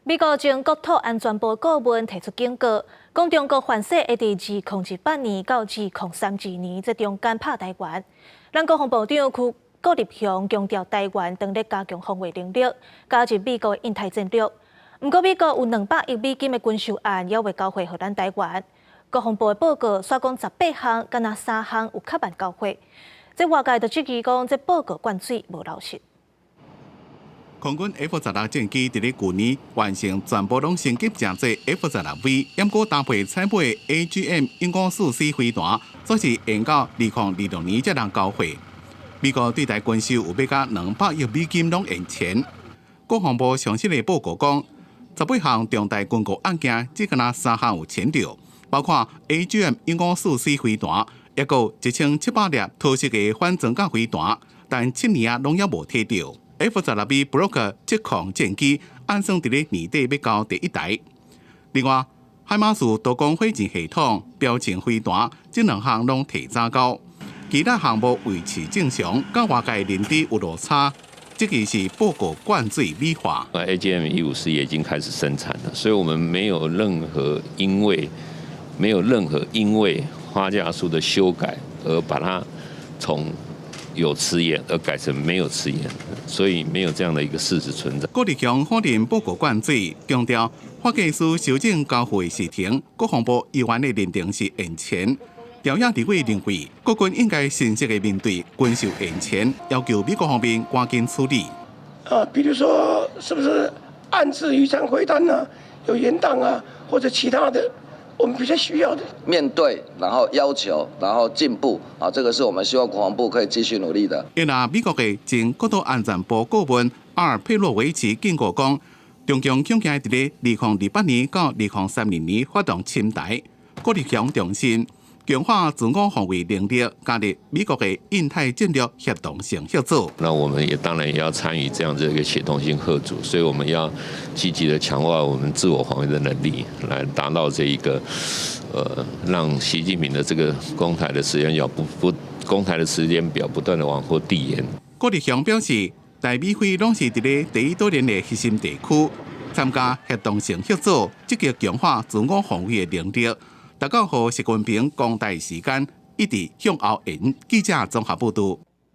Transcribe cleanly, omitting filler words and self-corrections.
美國前國土安全部顧問提出警告，講中國犯勢會佇2028年到2032年這中間拍台灣。咱國防部長郭立雄強調，台灣當咧加強防衛能力，加入美國的印太戰略。毋過美國有200億美金的軍售案，猶未交貨予咱台灣。國防部的報告煞講18項，敢若三項有較慢交貨。這外界就質疑講，這報告灌水無老實。空軍 F 十六戰機佇咧舊年完成全部攏升級成做 F-16V，毋過搭配採買 AGM 154C 飛彈，煞是延到2026年才通交貨。美國對台軍售有欲甲200億美金攏延前。國防部上新的報告講，18項重大軍購案件，只敢若三項有簽著，包括 AGM 154C 飛彈，抑閣1700粒拖式的反裝甲飛彈，但7年啊攏猶無提著。F-16V Block 七空戰機按算佇咧年底欲交第一台。另外，海馬斯多管火箭系統、標槍飛彈，這兩項攏提早交，其他項目維持正常，佮外界認知有落差。這個是報告灌水美化。 AGM 154也已經開始生產了，所以我們沒有任何因為發價書的修改而把它從有遲延而改成沒有遲延，所以沒有這樣的一個事實存在。郭立雄否認報告灌水，強調發價書修正交付的事情，國防部依原的認定是延前。朝野立委認為，國軍應該誠實的面對軍售延前，要求美國方面趕緊處理。啊，比如說，是不是岸置魚山飛彈啊，有延宕啊，或者其他的，我們比較需要的。面對，然後要求，然後進步，啊，這個是我們希望國防部可以繼續努力的。因為美國的前國土安全部顧問阿爾佩洛維奇警告講，中共恐驚佇咧2028年到2032年發動侵台，郭立雄重申強化自我防衛能力，加入美國的印太戰略協同性合作。那我們也當然也要參與這樣這個協同性嚇阻，所以我們要積極的強化我們自我防衛的能力，來達到這一個，讓習近平的這個攻台的時間表不不攻台的時間表不斷的往後遞延。郭立雄表示，台美菲攏是佇咧第一島鏈的核心地區，參加協同性合作，積極強化自我防衛的能力。達到予習近平攻台時間一直向後延。記者綜合報導。